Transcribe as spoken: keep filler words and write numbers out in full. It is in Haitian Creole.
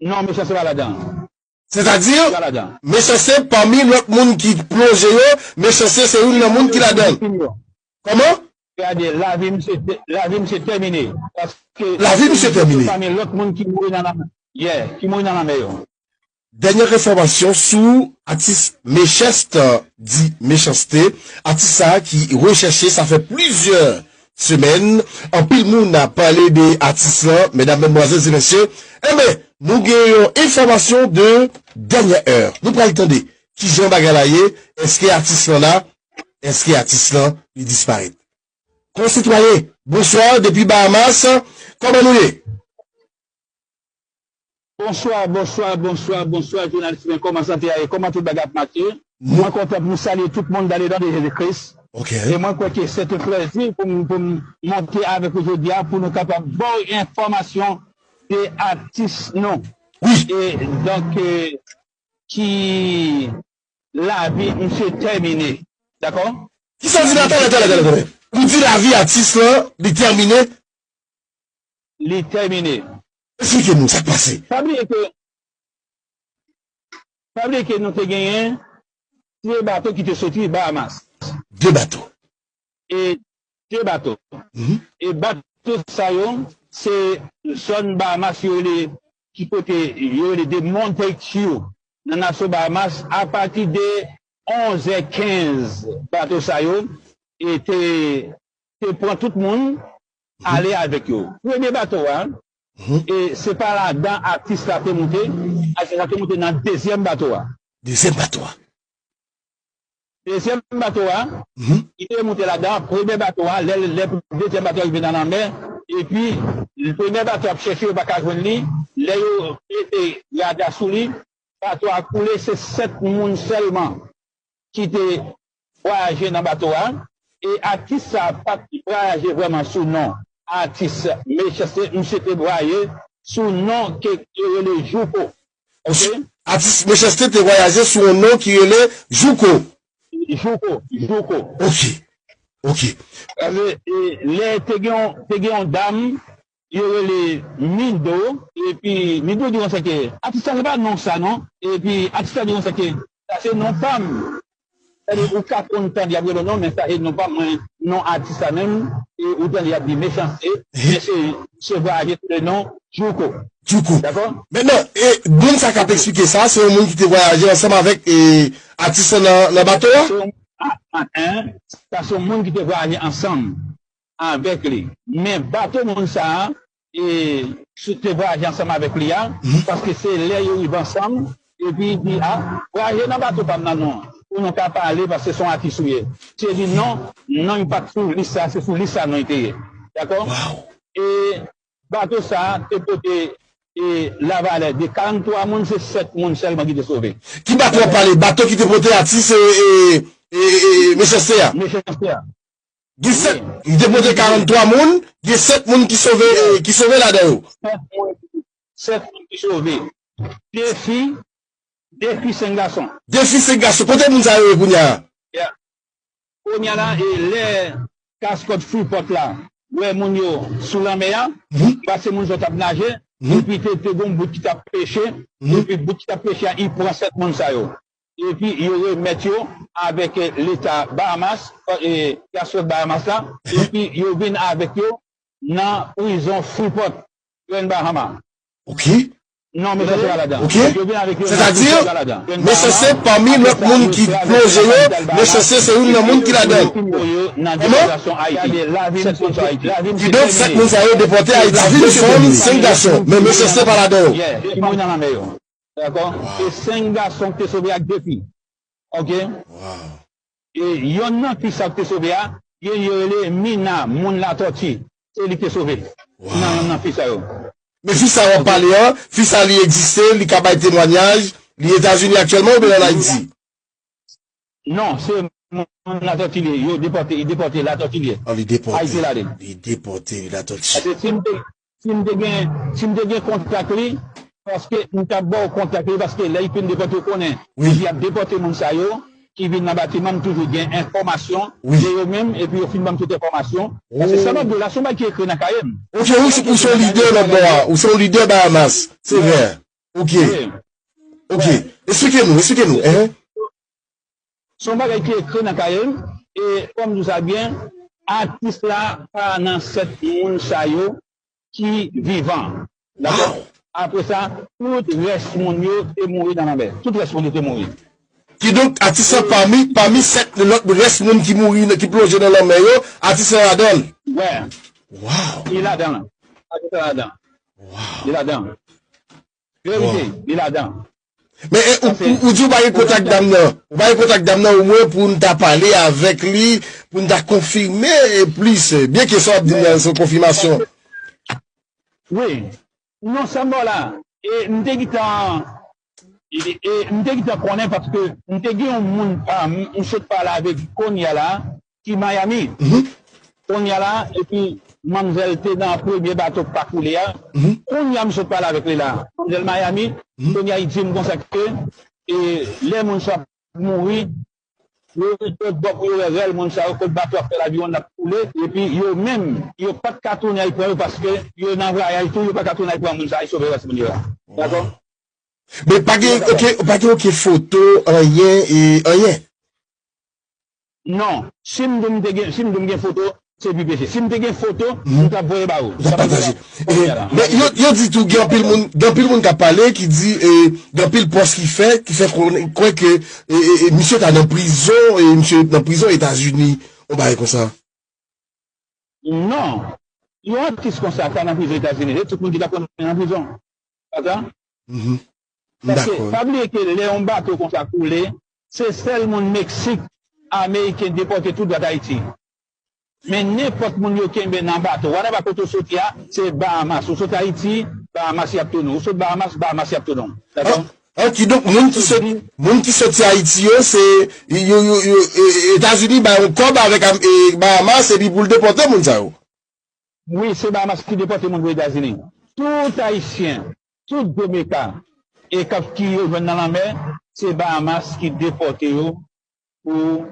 Non, Mechanste pa ladan. Sètadi, Pa ladan. Mechanste, pami lòt moun ki plonje yo, Mechanste se youn nan moun ki ladan. Kòman? Gade, lavi misye te- lavi misye tèmine. Paske Lavi misye tèmine. Pami lòt moun ki mouri nan lanmè. Yeah, ki mouri nan lanmè yo. Dènyè enfòmasyon sou atis Mechanste di Mechanste. Atis sa a ki rechèche, sa fè plizyè semèn. Anpil moun ap pale de atis lan, medam, madmwazèl e mesye. Enben, nou gen yon enfòmasyon de dènyè è. Nou pral tande kijan bagay la ye, èske atis lan la, èske atis lan li disparèt. Konsitwayen, bonswa, depi Bahamas, kòman nou ye? Bonswa, bonswa, bonswa, bonswa, jounalis mwen, kòman sante a ye? Kòman tout bagay ap mache? Mwen kontan pou m salye tout moun dan le non de Jezi Kris. Ok. E mwen kwè ke se te plezi pou m, pou m monte avèk ou jodi a pou nou kapab ba w enfòmasyon de atis nou. Wi. E donk, e, ki lavi misye tèmine. Dakò? Kisa w di la? Talè, talè, talè, talè. Ou di lavi atis lan, li tèmine? Li tèmine. Eksplike nou sa k pase. Pa bliye ke, pa bliye ke nou te genyen de bato ki te soti Bahamas. De bato. E de bato. E bato sa yo, se zòn Bahamas yo rele, ki kote yo rele de Montague. Nan nasyon Bahamas, apati de onz è kenz, bato sa yo e te, te pran tout moun, ale avèk yo. Premye bato a, e se pa ladan atis la te moute, atis la te moute nan dezyèm bato a. Dezyèm bato a. Dezyèm bato a, li te moute ladan premye bato a, lè, lè dezyèm bato a rive nan lanmè, epi premye bato ap chèche, yo pa ka jwenn li, lè yo mete rada sou li, bato a koule, se sèt moun sèlman ki te vwayaje nan bato a, e atis sa a pa t vwayaje vrèman sou non atis Mechanste, misye te vwayaje sou non ke yo rele Jouko. Ok? Atis Mechanste te vwayaje sou yon non ki rele Jouko. Jouko, Jouko. Ok. Ok. Paske, e, lè te gen yon, te gen yon dam, yo rele Mido, epi Mido di konsa ke, atis sa se pa non sa non, epi atis la di konsa ke, sa se non pa m. Sètadi ou ka konn tande y ap rele w non, men sa se non pa m, mwen, non atis la menm, e ou tande y ap di Mechanste, men se, se vwayaje sou le non Jouko. Jouko. Dakò? Mentnan, e, moun sa k ap eksplike sa, se yon moun ki te vwayaje ansanm avèk, e, atis lan nan, nan bato a? Se yon, a, a, en, sa se yon moun ki te vwayaje ansanm avèk li. Men bato moun sa a, e, sou te vwayaje ansanm avèk li a, paske se lè yo rive ansanm, epi li di, a, vwayaje nan bato pa m nan non, pou nou ka pale, paske se yon atis ou ye. Misye di non, non, li pa t sou lis sa, se sou lis sa non li te ye. Dakò? E bato sa a te pote, e, lavalè de karant twa moun, se sèt moun sèlman ki te sove. Ki bato w ap pale? Bato ki te pote atis, e, e, e, e, Mechanste a? Mechanste a. Gen sèt, li te pote karant twa moun, gen sèt moun ki sove, e, ki sove ladan yo. Sèt moun, sèt moun ki sove. De fi, de fi, senk gason. De fi, senk gason. Kote moun sa yo ye kounye a? Yeah. Kounye a la, e lè kaskòt Freeport la wè moun yo sou lanmè a, paske moun sa yo t ap naje, epi te, te gen yon bout ki t ap peche, epi bout ki t ap peche a, li pran sèt moun sa yo. Epi yo remèt yo avèk, e, leta Bahamas, e, kaskòt Bahamas la, epi yo vin avèk yo nan prizon Freeport, Grand Bahama. Ok. Non, Mechanste pa ladan. Ok. Yo vin avèk yo nan Sètadi, prizon pa ladan. Mechanste, pami lòt moun ki plonje yo, Mechanste se youn nan moun ki ladan. Yo nan deportasyon Ayiti. Sèt moun sa yo Ayiti. Kidonk, sèt moun sa yo depòte Ayiti. Ven fanm, senk gason. Men Mechanste pa ladan yo. Yeah, ki mouri nan lanmè yo. Dakò? E senk gason ki te sove ak de fi. Ok? Wow. E yonn nan fi sa ki te sove a, gen yo rele Mina, moun Latòti. Se li ki te sove. Nan yonn nan fi sa yo. Men fi sa w ap pale an, fi sa li egziste, li ka bay temwanyaj, li Etazini aktyèlman oubyen l an Ayiti? Non, se moun Latòti li ye. Yo depòte, li depòte Latòti li ye. Ah, li depòte. Ayiti l ale. Li depòte, li Latòti. Paske si m te, si m te gen, si m te gen kontak li, paske m t ap ba w kontak li, paske lè li fin depòte, ou konnen, Wi. Y ap depòte moun sa yo ki vin nan batiman, m toujou gen enfòmasyon Wi. De yo menm, epi yo fin ban m tout enfòmasyon. Paske sa m ap di w la, se yon bagay ki ekri nan kaye m. Ok, ou, ou se yon lidè lòtbò a, ou se yon lidè Bahamas, se vre. Ok. Wi. Ok. Esplike nou, esplike nou. Hein? Se yon bagay ki ekri nan kaye m. E fò m di w sa byen, atis la pa nan sèt moun sa yo ki vivan. Dakò? Apre sa, tout rès moun yo te mouri nan lanmè. Tout rès moun yo te mouri. Kidonk, atis la pami, pami sèt lòt rès moun ki mouri, ki plonje nan lanmè yo, atis la ladan l. Wè, Wow! li ladan l. Atis la ladan. Wow! Li ladan. Verite, li ladan. Men e, ou, ou, ou di ou pa gen kontak dam nan. Ou pa gen kontak dam nan omwen pou n ta pale avèk li, pou n ta konfime e plis. Byen ke sa w ap di m nan, se yon konfimasyon. Wi. Non, sa m ba w la, e, m te gentan, e, e, m te gentan konnen paske m te gen yon moun pa m, m sot pale avèk kounye a la, ki Miami. Kounye a la, epi manmzèl te nan premye bato k pa koule a. Kounye a, m sot pale avèk li la. Manmzèl Miami, kounye a, li di m konsa ke, e, lè moun sa mouri, yo ret bò pou yo wè rèl moun sa yo, kot bato ap fè laviwonn ap koule, epi yo menm, yo pa t ka tounen al pran yo paske yo nan vwayaj tou, yo pa ka tounen al pran moun sa yo, sove rès moun yo a. Dakò? Men pa gen, ok, pa gen okenn foto, anyen, e, anyen. Non, si m di w m te gen, si m di w m gen foto, se pi peche. Si m te gen foto, m t ap voye ba ou. Ou t ap pataje. E, men yo, yo di tou, gen anpil moun, gen anpil moun k ap pale, ki di, e, gen anpil pòs ki fè, ki fè konnen, kwè ke, e, e, e, misye ta nan prizon, e, misye nan prizon Etazini, yon bagay konsa. Non. Yon atis konsa ka nan prizon Etazini, se tout moun ki ta konnen nan prizon. Atann. Paske, pa bliye ke lè yon bato konsa koule, se sèl moun Meksik, Ameriken depòte tou dwat Ayiti. Men nenpòt moun yo kenbe nan bato, whatever kote w soti a, se Bahamas. Ou sot Ayiti, Bahamas y ap tounen. Ou sot Bahamas, Bahamas y ap tounen w. Dakò? Ah, kidonk, moun ki soti, moun ki soti Ayiti yo, se, yo, yo, yo, e, e, Etazini bay yon kòb avèk Am- e, Bahamas, epi pou l depòte moun sa yo. Wi, se Bahamas ki depòte moun pou Etazini. Tout Ayisyen, tout Jamaica, e k ap ki yo jwenn nan lanmè, se Bahamas ki depòte yo pou